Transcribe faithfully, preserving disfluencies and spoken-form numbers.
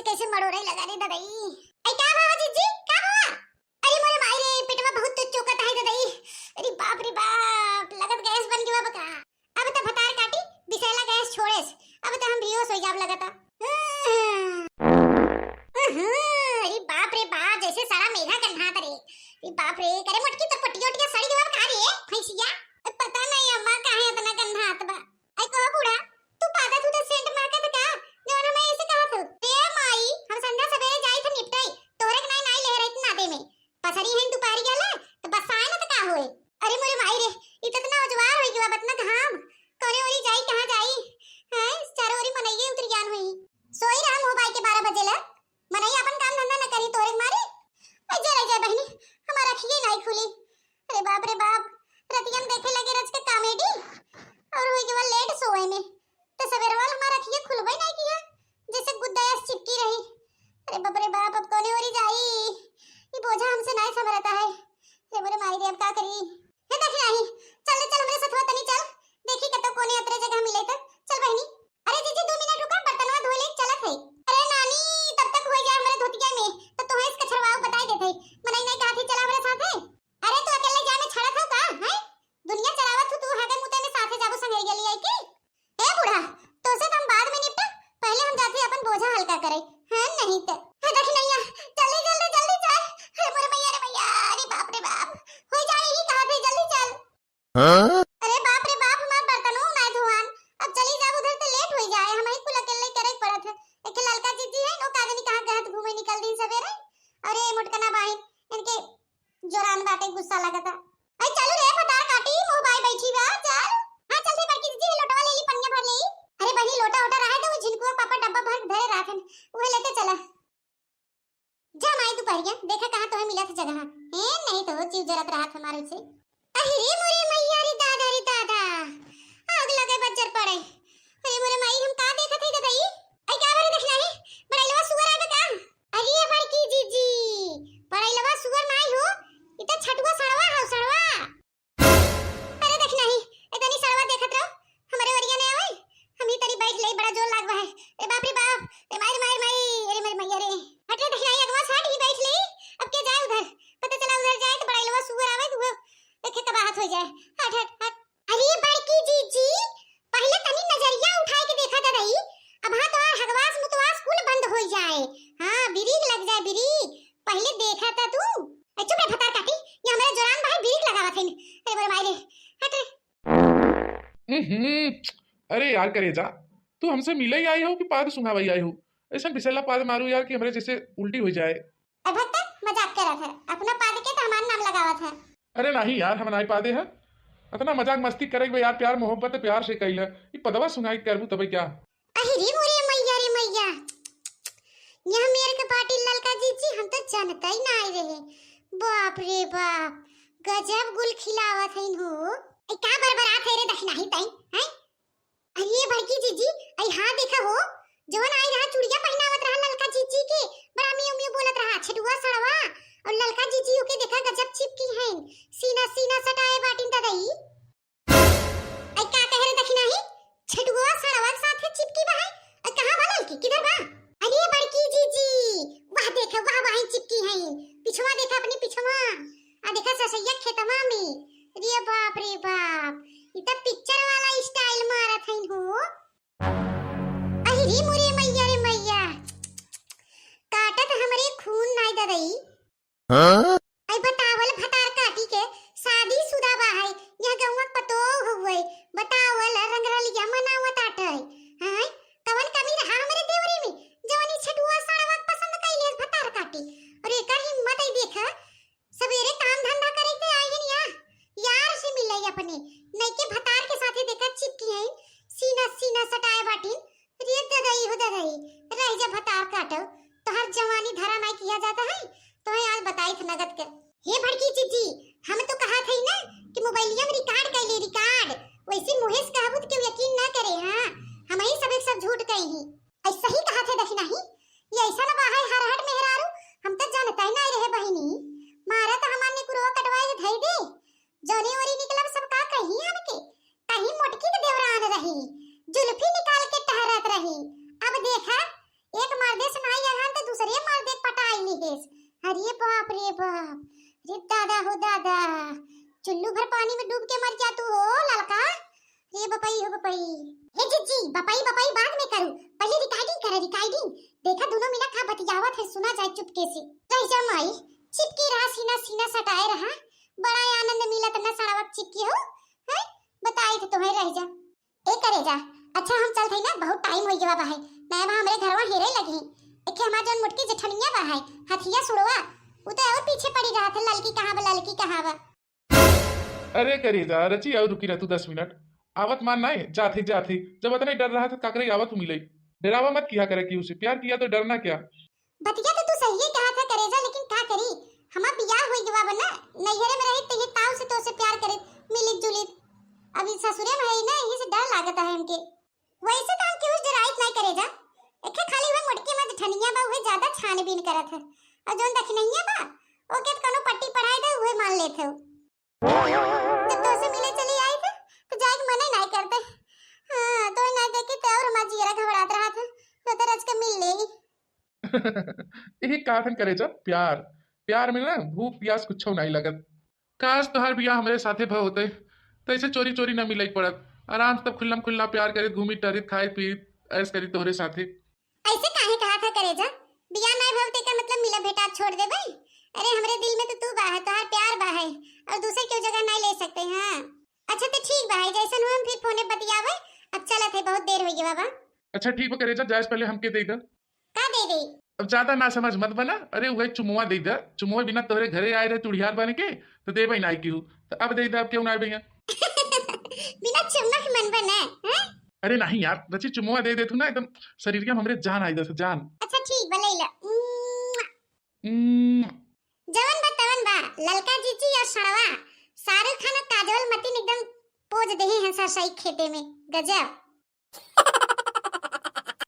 कैसे मरोड़े लगा रे ददई। ऐ का बाबा जीजी, का बाबा? अरे मोरे माई रे, पेटवा बहुत तो चोकत है ददई। अरे बाप रे बाप, लगत गैस बन गया बाबा का। अब तो भतार काटी, बिसैला गैस छोड़ेस। अब तो हम बेहोश हो जाब लगता। अरे बाप रे बाप, जैसे सारा मेघा गन्हात रे। अरे बाप रे, करे मोटकी तो पटिया उटिया साड़ी देवा का रे, भैंसिया। पता नहीं अम्मा काहे इतना गन्हात बा। ऐ कहो बूढ़ा, तू पादत हू तो सेंट महकत का? जवन हमें ऐसे कहत हू। ए माई, हम संझा सबेरे जाई थे निपटाई, तोहरे के नाई नाई ले रही नादे में। पसरी है दुपहरी गले, तो बस आए ना तो का होए? अरे मोरे माई रे, इ तो इतना उजवार होई गवा, बतना घाम। कौने ओरी जाई, कहाँ जाई? हैं, चारों ओरी मनइये उतर जान हुई। सोई रहा मोह बाई के बारह बजे ले। मनई अपन काम धंधा न करी तोरे मारे। ऐ जे रह जाए बहिनी, हमार अखिए नाई खुली। अरे बाप रे बाप, रतिया में देखे लगे रच के कॉमेडी और होई गवा लेट सोए में। तो सवेरवा हमार अखिए खुलबे नाई किया, जैसे गुद्दा अस चिपकी रही। अरे बाप रे बाप, अब कौने ओरी जाई? ये बोझा हमसे नाई संभरता है। अरे मोरे माई रे, अब का करी? हे दखिनाही, चल रे चल, हमरे सथवा तनी चल। देखी कतो कोने अतरे जगह मिले तो। चल बहिनी। अरे जीजी, दो मिनट रुका, बर्तनवा धोए ले चलत है। अरे नानी, तब तक हो जाए हमरे धोतिया में, तो तुम्हें इसका छड़वाओ बताई देते। मनई नहीं कहा थी चला हमरे साथे। अरे तू अकेले जाए में छड़त हो का, हैं? दुनिया चलावत हो तू, हागे मुते में साथे जाबो संगे गली आई के? ए बूढ़ा, तोसे तो हम बाद में निपटा, पहले हम जाते अपन बोझा हल्का करे। हाँ, नहीं तो। हे दखिनैया, जल्दी, जल्दी, जल्दी चल। अरे मोरे मैया रे मैया, अरे बाप रे बाप। हो जाए ही कहा थे, जल्दी चल। हाँ? अरे बाप रे बाप, हमार बर्तनों ना धोआन। अब चली जाब उधर तो लेट हो जाए, हम ही कुल अकेले करे पड़त है। एक ललका जीजी है, नो का जानी कहाँ गहत घूमे निकल दिन सवेरे। अरे मोटकना बाहिन, इनके जोरान बाटे, गुस्सा लगता। अरे चल रे, भतार काटी, मोह बाई बैठी बा, चल। हाँ, चल रे, बड़की दीदी, लोटवा ले ली, पनिया भर ले। अरे बहिनी, लोटा ओटा रहा तो वो झिनकुआ पापा डब्बा भर धरे रहा थे, वह लेते चला। जा माई दुपहरिया, देखा कहाँ तोहे मिला था जगह। ए, नहीं तो जीव जरत रहा था मारे से। अरे रे मोरे मैया रे दादा रे दादा, आग लगे बज्जर पड़े। अरे मोरे माई, हम का देखत हई ददाई? आई का बारे देखना है? बड़ैलवा सुअर आवे का? अरे बड़की जीजी, बड़ैलवा सुअर नाई हो, इ त छटुआ सड़वा हो, सड़वा। अरे देखना ही, ए तनी सड़वा देखत रहो, हमरे ओरिया ने आवे, हम ही तनी बैठ ले, बड़ा जोर लागवा है। रे बाप रे बाप, रे माई, रे माई, रे माई, अरे मेरे मैया रे। हट रे देखना ही, अगवा से हट ही बैठ ले, अब के जाए उधर, पता चला उधर जाए तो बड़ैलवा सुअर आवे तो वो देखे तबाहत हो जाए। हट, हट, हट। अरे बड़की जीजी, पहले तनी नजरिया उठाए के देखा ददाई, अब हाँ तोहार हगवास मुतवास कुल बंद हो जाए। हाँ, बिरीक लग जाए बिरीक, पहले देखा था तू। ए, चुप रे भतार काटी, ये हमारे जोरान भाई बिरीक लगावत है। अरे मोरे माई रे, हट रे। हम्म, अरे यार करेजा, तू हमसे मिले ही आई हो कि पाद सुंघावे ही आई हो? ऐसा बिसेला पाद मारू यार कि हमरे जैसे उल्टी हो जाए। ए भक्ता, मजाक करत है, अपना पाद के तो हमार नाम लगावत है। अरे नहीं यार, हम नाई पादे है, इतना मजाक मस्ती करे के बा यार, प्यार मोहब्बत प्यार से कइला, ई पदवा सुंघाई करबू तबे क्या? अरे रे मोरे मैया रे मैया, यह मेरे के बाटी ललका जीजी, हम तो जानता ही ना आए रहे। बाप रे बाप, गजब गुल खिलावत है हो। ए, का बरबरात है रे दखना ही ताई, हैं? अरे बड़की जीजी, आई हाँ देखा हो, जवन आई रहा चुड़िया पहनावत रहा ललका जीजी के, बड़ा मियो मियो बोलत रहा, छेटुआ सड़वा, और ललका जीजी ओके देखा गजब चिपकी हैं, सीना सीना सटाए बाटिन ददाई। आई का कह रे दखिना ही, छेटुआ सड़वा के साथ चिपकी बा है, आई कहाँ बा ललकी, किधर बा? अरे बड़की जीजी, वाह देखा, वाह वाह चिपकी हैं, पिछवा देखा अपनी पिछवा, आ देखा ससैया खेतवा में। रे बाप रे बाप, ई त पिक्चर वाला स्टाइल मारत हईन हो। अहि रे मोरे मैया रे मैया, काटत हमरे खून नाई ददई। हाँ? आई बतावल भतार काटी के शादीशुदा बा है, यह गौवा के पतोह हुए, बतावल रंगरलिया मनावत आटे। हाँ? कवन कमी रहा हमरे देवरी में, जवनी छेटुआ सड़वा के पसंद कैले भतार काटी। और एकर हिम्मत आई देखा, सवेरे काम धंधा करे के आई हन या यार से मिले अपने, नइके भतार के साथे देखा चिपकी हैं, सीना सीना सटाए बाटिन। रे ददई हो ददई, रह जा भतार काटो, तोहर जवानी धरा नाई किया जाता है, तोहे आज बताई थ नगद के। हे बड़की जीजी, हम तो कहा थे ना कि मोबाइलिया में रिकॉर्ड कर ले, रिकॉर्ड, वैसे मुहेश कहबू तो केहू यकीन ना करे, हाँ, हम ही सब एक सब झूठ कही ही। ऐसा ही कहा थे दखिना ही, ये ऐसा ना बा है हर हट मेहरारू, हम तो जानता ही ना रहे बहिनी, मारा तो हमार निकुरवा कटवाए के धई दे, जौने ओरी निकलब सब का कही हमके, कहीं मोटकी के देवरान रही, जुल्फी निकाल के टहरत रही। अब देखा, एक मर्दे से नाई अड़हन त दूसरे मर्दे के पटाई लिहेस। अरे बाप रे बाप, रे दादा हो दादा, चुल्लू भर पानी में डूब के मर जा तू हो ललका। रे बपई हो बपई। हे जिज्जी, बपई बपई बाद में करू, पहले recording करा, recording। देखा दोनों मिला का बतियावत है, सुना जाए चुपके से। रह जा माई, चिपके रहा सीना सीना सटाए रहा, बड़ा आनंद मिलत न सड़वक चिपके हो, हैं? बताई थे तुम्हें, रह जा। ए करेजा, अच्छा हम चलत हई ना, बहुत time होइ गवा बा है। ना बा हमरे घरवा हेरे लगी। एके हमार जौन मोटकी जेठनिया बा है, हथिया सुड़वा, उ तो और पीछे पड़ी रहत है, ललकी कहाँ बा, ललकी कहाँ बा। अरे करेजा, रची और रुकी रह तू दस मिनट। आवत मान नाय, जात ही, जात ही। जब अतने डर रहा था, काकरे आवत मिले। डरावा मत किया करे कि उसे प्यार किया तो डरना क्या। बतिया तो तू सही कहा था करेजा, लेकिन का करी, हमार बियाह होई गवा बा ना, नैहरे में रही तो ये ताऊ से तो से प्यार करे, मिलित जुलित। अभी ससुरे में है ना, यही से डर लागत है हमके। वैसे तो हम केहू से डराइत नहीं करेजा, एके खाली वह मोटकी मत ठनिया बा, उहे ज्यादा छानबीन करत है। और जौन दखिनैया बा, ओके तो कोनो पट्टी पढ़ाई दे, उहे मान लेत हो। जब तोसे मिले चली आई थे, तो जाए के मने नहीं करते। हाँ, तो नहीं देखे तो और हमार जियरा घबरात रहा था, तो तो रच के मिल ले। यही कहा था करेजा, प्यार, प्यार में ना भूख प्यास कुछो नहीं लगत। काश तोहार बियाह हमरे साथे भ होते, तो ऐसे चोरी चोरी ना मिले पड़त। आराम से तब खुल्लम खुल्ला प्यार करे, घूमी टहरी, खाई पी, ऐश करी तोहरे साथे। ऐसे काहे कहा था करेजा? बियाह नहीं भवते का मतलब मिला भेटा छोड़ देबे? अरे हमरे दिल में तो तू बा है, तोहार प्यार बा है, और दूसरे केहू जगह नहीं ले सकते। हाँ अच्छा तो ठीक बा है, जैसन हो हम फिर फोने बतियावे। अब चलत है, बहुत देर हो गया बाबा। अच्छा ठीक बा करेजा, जाए से पहले हमके दे दे। का दे दे? अब ज्यादा ना समझ मत बना, अरे वही चुमुआ दे दे, चुमुआ बिना तोहरे घरे आए रहे तुड़ियार बन के, तो देबे ना केहू, तो अब दे दे, अब क्यों ना भैया? बिना चुम्मा के मन बना, हैं? अरे नहीं यार, रची चुमुआ दे दे तू ना, एकदम शरीर के हमरे जान आई जैसे जान। अच्छा ठीक बा, ले ला। उम्म। उम्म। जवन बा तवन बा, ललका जीजी और सड़वा, शाहरुख खान और काजोल मतिन एकदम पोज देहे हैं सरसई खेते में, गजब।